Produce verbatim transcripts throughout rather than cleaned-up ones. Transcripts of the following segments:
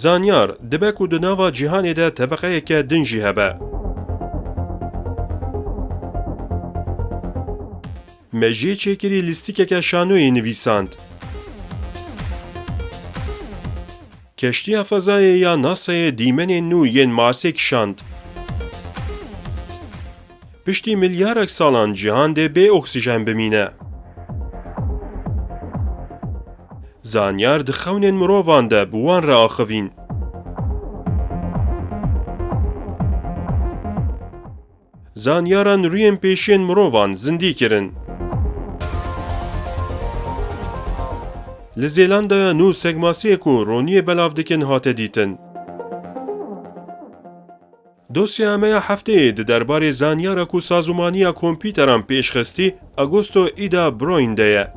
Zanyar, dibe ku di nava cîhanê de tebeqeyeke din jî hebe. Mejiyê çêkirî lîstikeke şanoyê nivîsand. Keştiya fezayê ya NASAyê dîmenên nû yên Marsê kişand. Piştî milyarek salan cîhan dê bê oksîjen bimîne. Zanyar di xewnên mirovan de bi wan re axivîn. Zanyaran rûyên pêşiyên mirovan zindî kirin. Li Zêlandaya nû sekmasiyê ku roniyê belav dikin hate dîtin. Dosyeya me ya hefteyê di derbarê zanyara ku sazûmaniya kompîteran pêşxistî, Augusto Ida Broin de ye.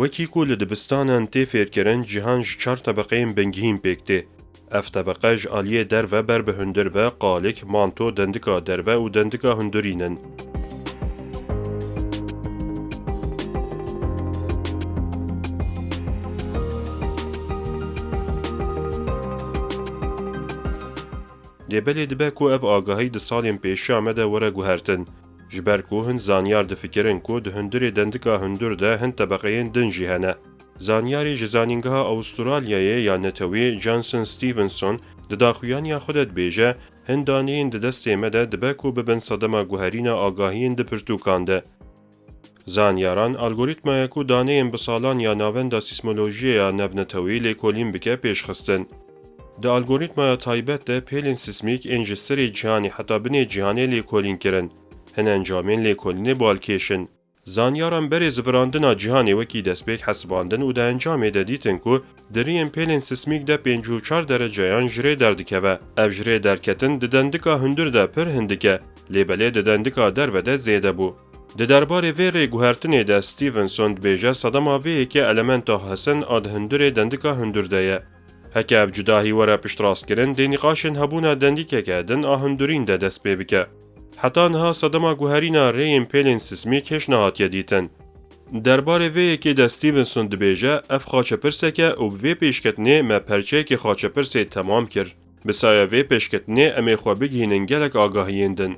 Wekî ku li dibistanan tê fêrkirin, cîhan ji çar tebeqeyên bingehîn pêk tê. Ev tebeqe ji aliyê derve ber bi hundir ve, qalik, manto, dendika derve û dendika hundirîn in. Lê belê dibe ku ev agahî di salên pêşiya me de were guhertin. Ji ber ku hin zanyar difikirin ku di hundirê dendika hundir de hin tebeqeyên din jî hene. Zanyarê ji Zanîngeha Awistralyayê ya Netewî, Johnson Stevenson, di daxuyaniya xwe de dibêje, hin daneyên di destê me de dibe ku bibin sedema guherîna agahiyên di pirtûkan de. Zanyaran algorîtmaya ku daneyên bi salan ya Navenda Sîsmolojiyê ya Navnetewî lêkolîn bike pêşxistin. Di algorîtmaya taybet de pêlên sîsmîk ên ji serê cîhanê heta binê cîhanê lêkolîn kirin. Hin encamên lêkolînê balkêş in. Zanyaran berê zivirandina cîhanê wekî destpêk hesibandin û di encamê de dîtin ku di riyên pêlên sîsmîk de pêncî û çar dereceyan ji rê derdikeve. Ev ji rê derketin di dendika hundir de pir hindik e, lê belê di dendika derve de zêde bû. Di derbarê vê rêguhertinê de Stevenson dibêje sedema vê yekê elementa hesin a di hundirê dendika hundir de ye. Heke ev cudahî were piştrastkirin, dê nîqaşên hebûna dendîkeke din a hundirîn de dest pê bike. Heta niha sedema guherîna rêyên pêlên sîsmîk hêj nehatiye dîtin. Derbarê vê yekê de Stevenson dibêje, ev xaçepirsek e û bi vê pêşketinê me perçeyekê xaçepirsê temam kir. Bi saya vê pêşketinê em ê xwe bigihînin gelek agahiyên din.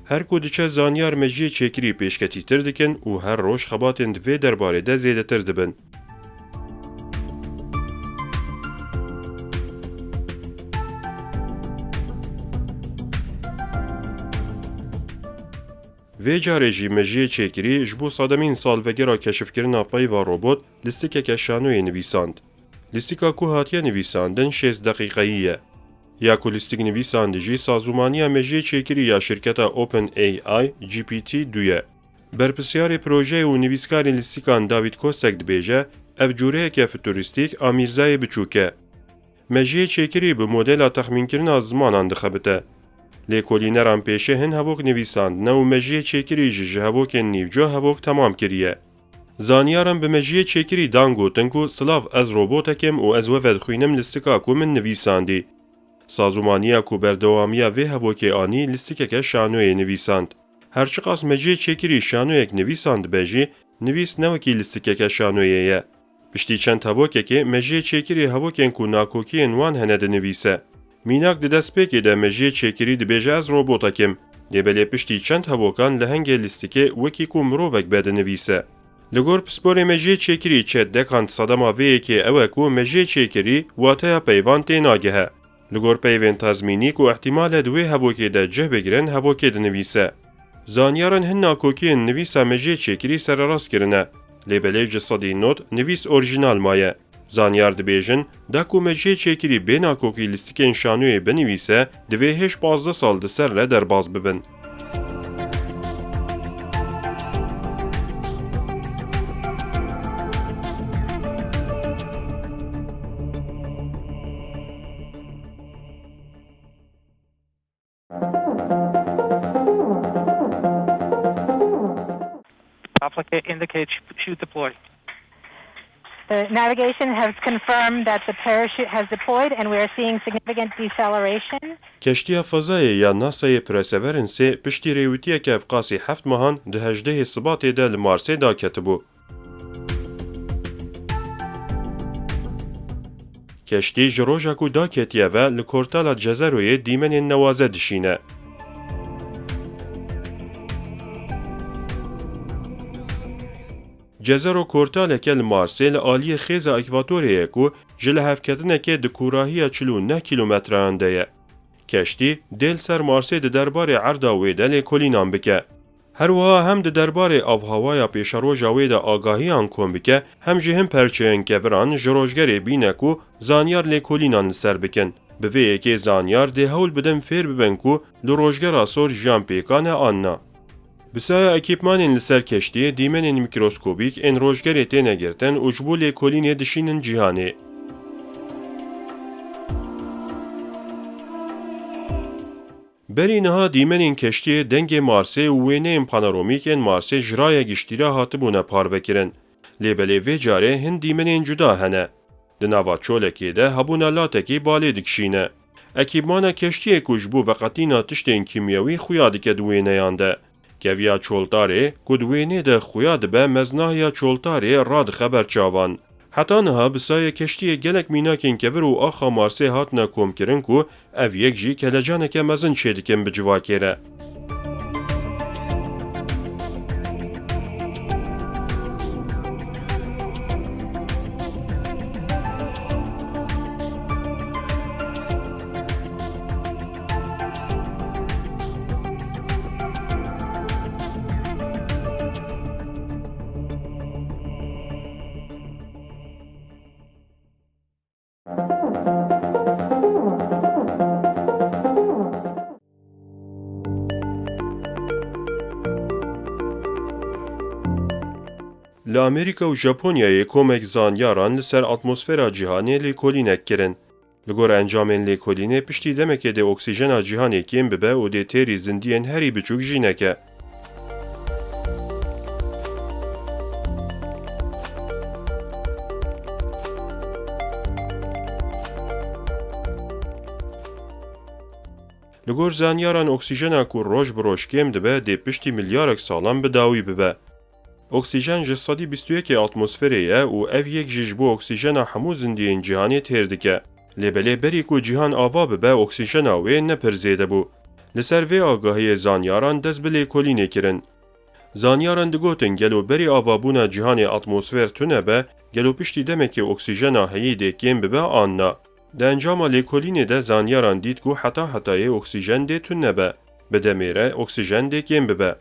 Her ku diçe zanyar mejiyê çêkirî pêşketîtir dikin û her roj xebatên di vê derbarê de zêdetir dibin. Vê carê jî mejiyê çêkirî ji bo sedemîn salvegera keşifkirina peyva robot lîstikeke şanoyê nivîsand. Lîstika ku hatiye nivîsandin şêst deqîqeyî ye. Ya ku lîstik nivîsandî jî sazûmaniya mejiyê çêkirî ya şirketa OpenAI G P T du ye. Berpirsyarê projeyê û nivîskarê lîstikan David Kostek dibêje, ev cûreyeke futurîstîk a mîrzayê biçûk e. Mejiyê çêkirî bi modela texmînkirina zimanan dixebite. Lêkolîneran pêşê hin hevok nivîsandine û mejiyê çêkirî jî ji hevokên nîvco hevok temam kiriye. Zanyaran bi mejiyê çêkirî dan gotin ku, "Silav, ez robotek im û ez we vedixwînim listika ku min nivîsandî." Sazûmaniya ku berdewamiya vê hevokê anî, listikeke şanoyê nivîsand. Her çiqas mejiyê çêkirî şanoyek nivîsandibe jî, nivîs ne wekî listikeke şanoyê ye. Piştî çend hevokekê mejiyê çêkirî hevokên ku nakokiyên wan hene dinivîse. Mînak di destpêkê de mejiyê çêkirî dibêje, "Ez robotek im." Lê belê piştî çend hevokan lehengê lîstikê wekî ku mirovek be dinivîse. Li gor pisporê mejiyê çêkirî Chet Dekant sedema vê yekê ew e ku mejiyê çêkirî wateya peyvan tê nagihe. Li gor peyvên tezmînî ku ihtimal e di wê hevokê de cih bigirin, hevokê dinivîse. Zanyaran hin nakokiyên nivîsa mejiyê çêkirî sererast kirine, lê belê ji sedî nod nivîs orjînal maye. Zanyar dibêjin, da ku mejiyê çêkirî bê nakokî lîstikên şanoyê binivîse, divê hêj pazdeh sal di ser re derbas bibin. Okay, indicate chute deployed. The navigation has confirmed that the parachute has deployed and we are seeing significant deceleration. Keştiya fezayê ya NASA'yê Perseverance piştî rêwîtiyeke bi qasî heft mehan di hejdehê Sibatê de li Marsê daketibû. Keştî ji roja ku daketiye ve li Kortala Cezeroyê dîmenên newaze dişîne. Cezero kortaleke li Marsê li aliyê xêza ekvatorê ye ku ji lihevketinekê di kûrahiya çil û neh kîlometreyan de ye. Keştî dê li ser Marsê di derbarê erda wê de lêkolînan bike. Her wiha hem di derbarê avhewaya pêşeroja wê de agahiyan kom bike, hem jî hin perçeyên keviran ji rojgerê bîne ku zanyar lêkolînan li ser bikin. Bi vê yekê zanyar dê hewl bidin fêr bibin ku li rojgera sor jiyan pêkan e an na. Bi saya ekîpmanên li ser keştiyê dîmenên mîkroskobîk ên rojgerê têne girtin û ji bo lêkolînê dişînin cîhanê. Berî niha dîmenên keştiyê dengê Marsê û wêneyên panoromîk ên Marsê ji raya giştî re hatibûne parvekirin. Lê belê vê carê hin dîmenên cuda hene. Di nava çolekê de hebûna latekî balê dikişîne. Ekîpmana keştiyê ku ji bo veqetîna tiştên kîmyewî xuya dike di wêneyan de. Keviya çoltarê ku di wênê de xuya dibe, meznahiya çoltarê radixe ber çavan. Heta niha bi saya keştiyê gelek mînakên kevir û axa Marsê hatine komkirin ku ev yek jî kelecaneke mezin çêdikin bi civakê re. Li Amerîka û Japonyayê komek zanyaran li ser atmosfera cîhanê lêkolînek kirin. Li gor encamên lêkolînê piştî demekê dê oksîjena cîhanê kêm bibe û dê têrî zindiyên herî biçûk jî neke. Li gor zanyaran oksîjena ku roj bi roj kêm dibe dê piştî milyarek salan bi dawî bibe. Oksîjen ji sedî bîst û yekê atmosferê ye û ev yek jî ji bo oksîjena hemû zindiyên cîhanê têr dike. Lê belê berî ku cîhan ava bibe oksîjena wê ne pir zêde bû. Li ser vê agahiyê zanyaran dest bi lêkolînê kirin. Zanyaran digotin gelo berî avabûna cîhanê atmosfer tune be, gelo piştî demekê oksîjena heyî dê kêm bibe an na. Di encama lêkolînê de zanyaran dît ku heta hetayê oksîjen dê tune be. Bi demê re oksîjen dê kêm bibe.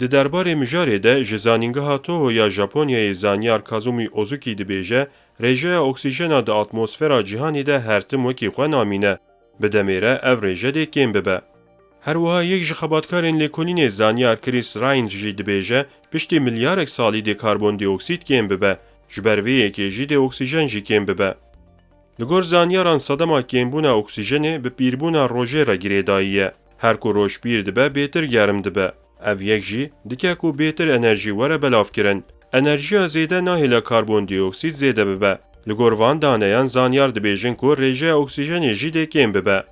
Di derbarê mijarê de ji Zanîngeha Toho ya Japonyayê zanyar Kazumi Ozuki dibêje, rêjeya oksîjena di atmosfera cîhanê de her tim wekî xwe namîne. Bi demê re ev rêje dê kêm bibe. Her wiha yek ji xebatkarên lêkolînê zanyar Chris Ryan jî dibêje, piştî milyarek salî dê karbondioksîd kêm bibe, ji ber vê yekê jî dê oksîjen jî kêm bibe. Li gor zanyaran sedema kêmbûna oksîjenê bi pîrbûna rojê re girêdayî ye. Her ku roj pîr dibe, bêtir germ dibe. Ev yek jî dike ku bêtir enerjî were belavkirin. Enerjiya zêde nahêle karbondioksîd zêde bibe. Li gor van daneyan zanyar dibêjin ku rêjeya oksîjenê jî dê kêm bibe.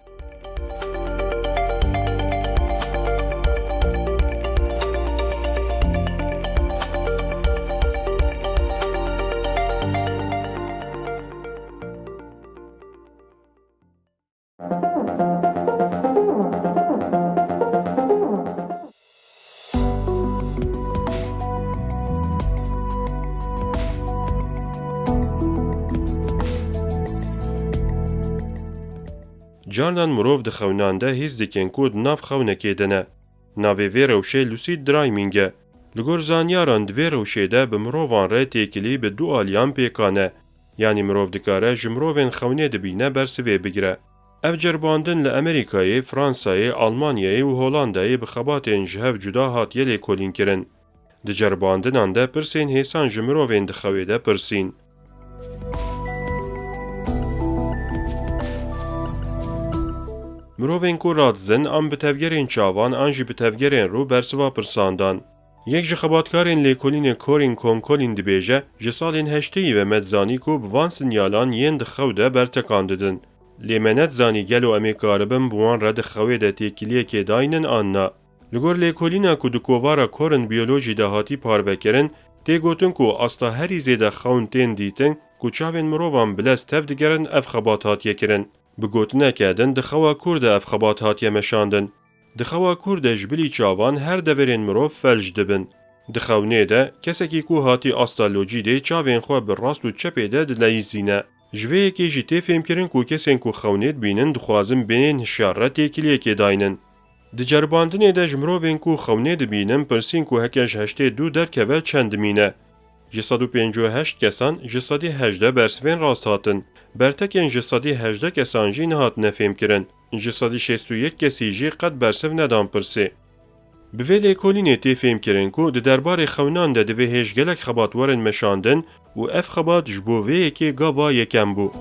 Carnan mirov di xewnan de hîs dikin ku di nav xewnekê de ne. Navê vê rewşê lucid dreaming e. Li gor zanyaran di vê rewşê de bi mirovan re têkilî bi du aliyan pêkan e. Yanî mirov dikare ji mirovên xewnê dibîne bersivê bigire. Ev ceribandin li Amerîkayê, Fransayê, Almanyayê û Holandayê bi xebatên ji hev cuda hatiye lêkolînkirin. Di ceribandinan de pirsên hêsan ji mirovên di xewê de pirsîn. Mirovên ku radizin an bi tevgerên çavan an jî bi tevgerên rû bersiva pirsan dan. Yek ji xebatkarên lêkolînê Corin Konkolîn dibêje, ji salên heştêyî ve me dizanî ku bi van sinyalan yên di xew de bertekan didin. Lê me nedizanî gelo em ê karibin bi wan re di xewê de têkiliyekê daynin an na. Li gor lêkolîna ku di kovara Corin Biology de hatî parvekirin, tê gotin ku asta herî zêde xewn tên dîtin ku çavên mirovan bi lez tev digerin ev xebat hatiye kirin. Bi gotineke din di xewa kûr de ev xebat hatiye meşandin. Di xewa kûr de ji bilî çavan her deverên mirov felc dibin. Di xewnê de kesekî ku hatî asta locîdê çavên xwe bi rast û çepê de dileyîzîne. Ji vê yekê jî tê fêmkirin ku kesên ku xewnê dibînin dixwazin bên hişyar re têkiliyekê daynin. Di ceribandinê de ji mirovên ku xewnê dibînin pirsîn ku heke ji heştê dû derkeve çend dimîne. Ji sed û pêncî û heşt kesan ji sedî hejdeh bersivên rast hatin. Bertekên ji sedî hejdeh kesan jî nehatine fêmkirin. Ji sedî şêst û yek kesî jî qet bersiv nedan pirsê. Bi vê lêkolînê tê fêmkirin ku di derbarê xewnan de divê hêj gelek xebat werin meşandin û ev xebat ji bo vê yekê gava yekem bû.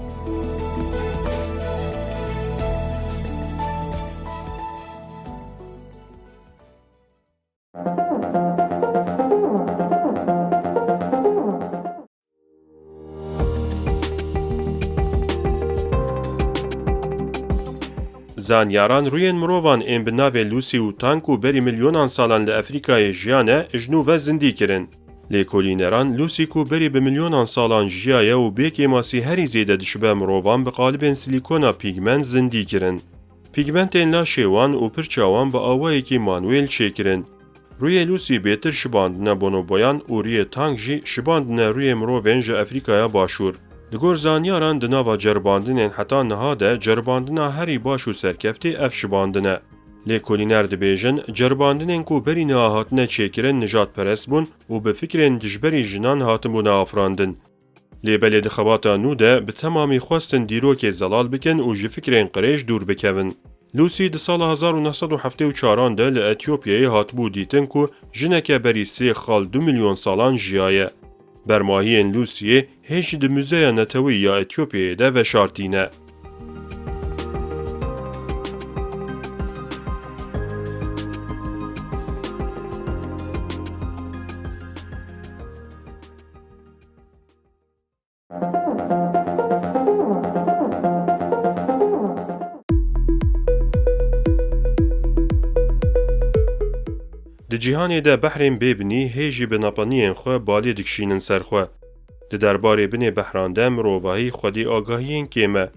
Zanyaran rûyên mirovan ên bi navê Lucy û Tang ku berî milyonan salan li Efrîkayê jiyane, ji nû ve zindî kirin. Lêkolîneran Lucy ku berî bi milyonan salan jiyaye û bê kêmasî herî zêde dişibe mirovan bi qalibên silîkona pîgment zindî kirin. Pîgmentên laşê wan û pirça wan bi awayekî manwêl çêkirin. Rûyê Lucy bêtir şibandine bonoboyan û rûyê Tang jî şibandine rûyê mirovên ji Efrîkaya Başûr. Li gor zanyaran di nava ceribandinên heta niha de ceribandina herî baş û serkeftî ev şibandin e. Lêkolîner dibêjin, ceribandinên ku berî niha hatine çêkirin nijadperest bûn û bi fikrên dijberî jinan hatibûne afirandin. Lê belê di xebata nû de bi temamî xwestin dîrokê zelal bikin û ji fikrên qirêj dûr bikevin. Lucy di sala hezar û neh sed û heftê û çaran de li Etiyopyayê hatibû dîtin ku jineke berî sê xal du milyon salan jiyaye. Bermahiyên Lucyê hê jî di Muzeya Netewî ya Etiyopyayê de veşartî ne. Di cîhanê de behrên bê binî hê jî bi napaniyên xwe balê dikişînin ser xwe. Di derbarê binê behran de mirovahî xwedî agahiyên kêm e.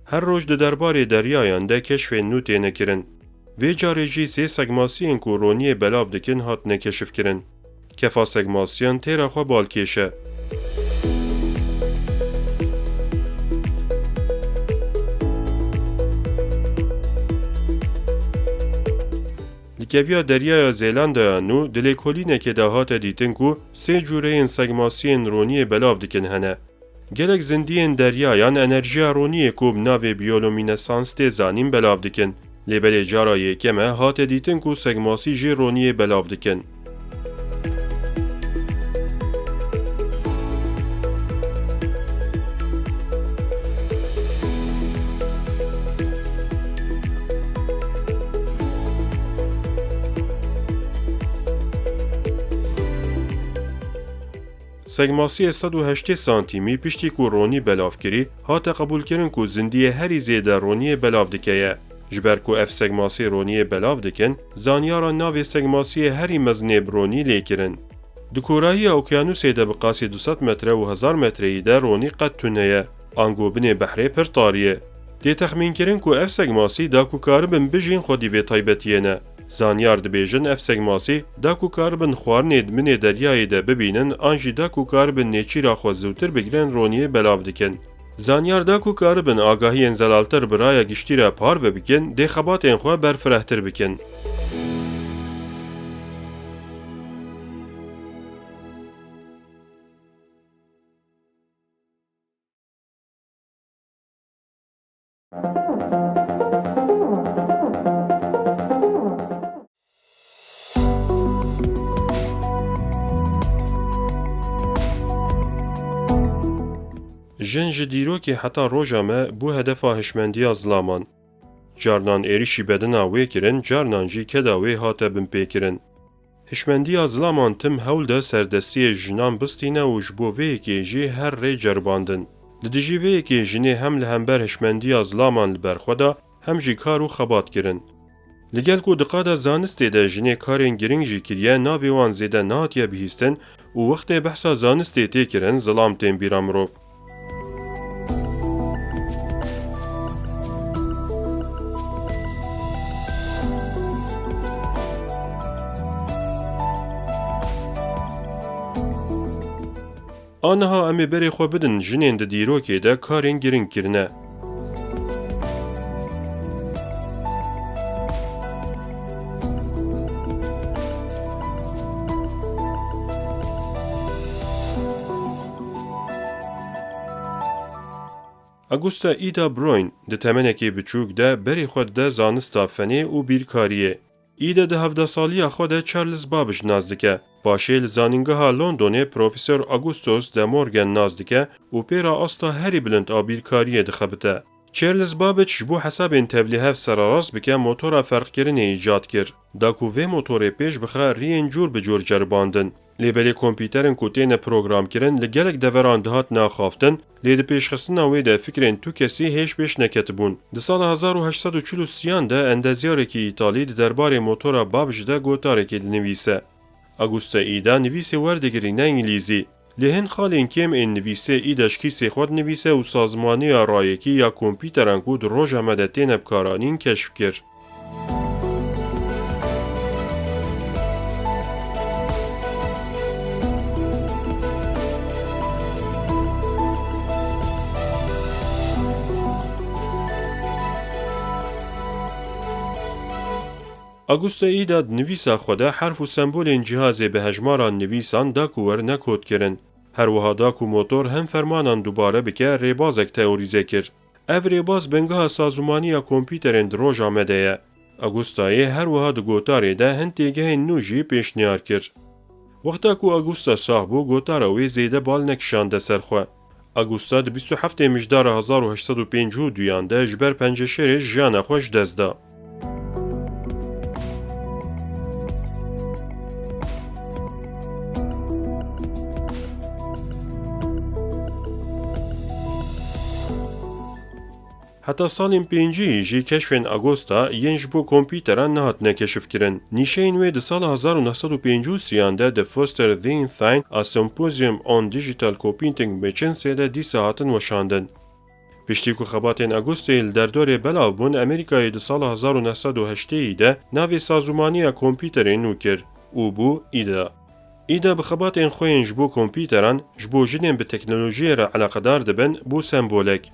Her roj di derbarê deryayan de keşfên nû têne kirin. Vê carê jî sê segmasiyên ku roniyê belav dikin hatine keşifkirin. Kefa segmasiyan têra xwe balkêş e. Li keviya Deryaya Zêlandaya Nû di lêkolînekê de hate dîtin ku sê cûreyên segmasiyên roniyê belav dikin hene. Gelek zindiyên deryayan enerjiya roniyê ku bi navê biyolomînesans tê zanîn belav dikin. Lê belê cara yekem e hate dîtin ku segmasî jî roniyê belav dikin. Segmasiyê sed û heştê santîmî piştî ku ronî belav kirî, hate qebûlkirin ku zindiyê herî zêde roniyê belav dike ye. Ji ber ku ev segmasî roniyê belav dikin, zanyaran navê segmasiyê herî mezinê bi ronî lê kirin. Di korahiya okyanûsê de bi qasî du sed metre û hezar metreyî de ronî qet tune ye. Ango binê behrê pir tarî ye. Tê texmînkirin ku ev segmasî da ku karibin bijîn xwedî vê taybetiyê ne. Zanyar dibêjin ev segmasî da ku karibin xwarinê di binê deryayê de bibînin an jî da ku karibin nêçîra xwe zûtir bigrin roniyê belav dikin. Zanyar da ku karibin agahiyên zelaltir bi raya giştî re parve bikin, dê xebatên xwe berfirehtir bikin. Jin ji dîrokê heta roja me bû hedefa hişmendiya zilaman. Carnan êrişî bedena wê kirin, carnan jî keda wê hate binpêkirin. Hişmendiya zilaman tim hewl da serdestiyê jinan bistîne û ji bo vê yekê jî her rê ceribandin. Li dijî vê yekê jinê hem li hember hişmendiya zilaman li ber xwe da, hem jî kar û xebat kirin. Li gel ku di qada zanistê de jinê karên girîng jî kiriye, navê wan zêde nehatiye bihîstin û wextê behsa zanistê tê kirin, zilam tên bîra mirov. Aniha em ê berê xwe bidin jinên di dîrokê de karên girîng kirine. Augusta Ida Broyn di temenekê biçûk de berê xwe dide zanista fenê û bîrkariyê. Îde di hevdeh saliya xwe de Charles Babbage nas dike. Paşê li Zanîngeha Londonê Profesor Augustus de Morgan nas dike û pê re asta herî bilind a bîrkariyê dixebite. Charles Babbage ji bo hesabên tevlîhev sererast bike motora ferqkirinê îcad kir. Da ku vê motorê pêş bixe, riyên cûr bi cûr ceribandin. Lê belê kompîterên ku têne programkirin li gelek deveran dihatin axaftin, lê di pêşxistina wê de fikrên tu kesî hêj pêş neketibûn. Di sala hezar û heşt sed û çil û sêyan de endezyarekî îtalî di derbarê motora Babbage de gotarekê dinivîse. Augusta Îda nivîsê werdigirîne îngilîzî. Lê hin xalên kêm ên nivîsê Îda ji kîsê xwe dinivîse û sazmaniya rayekî ya kompîteran ku di roja me de têne bikaranîn keşf kir. Augusta Îda di nivîsa xwe de herf û sembolên cihazê bi hejmaran nivîsan da ku werine kodkirin. Her wiha da ku motor hin fermanan dubare bike, rêbazek teorîze kir. Ev rêbaz bingeha sazûmaniya kompîterên di roja me de ye. Augustayê her wiha di gotarê de hin têgehên nû jî pêşniyar kir. Wexta ku Augusta sax bû, gotara wê zêde bal nekişande ser xwe. Augusta di bîst û heftê Mijdara hezar û heşt sed û pêncî û duyan de ji ber penceşêrê jiyana xwe ji dest da. Heta salên pêncî jî keşfên Augusta yên ji bo kompîteran nehatine keşifkirin. Nîşeyên wê di sala hezar û neh sed û pêncî û sêyan de di Foster Thing Thing, A Symposium on Digital Computing Machines ê de dîsa hatin weşandin. Piştî ku xebatên Augustayê li derdorê belav bûn, Amerîkayê di sala hezar û neh sed û heştê de navê sazûmaniya kompîterê nû kir û bû Îda. Îda bi xebatên xwe yên ji bo kompîteran, ji bo jinên bi teknolojiyê re eleqedar dibin, bû sembolek.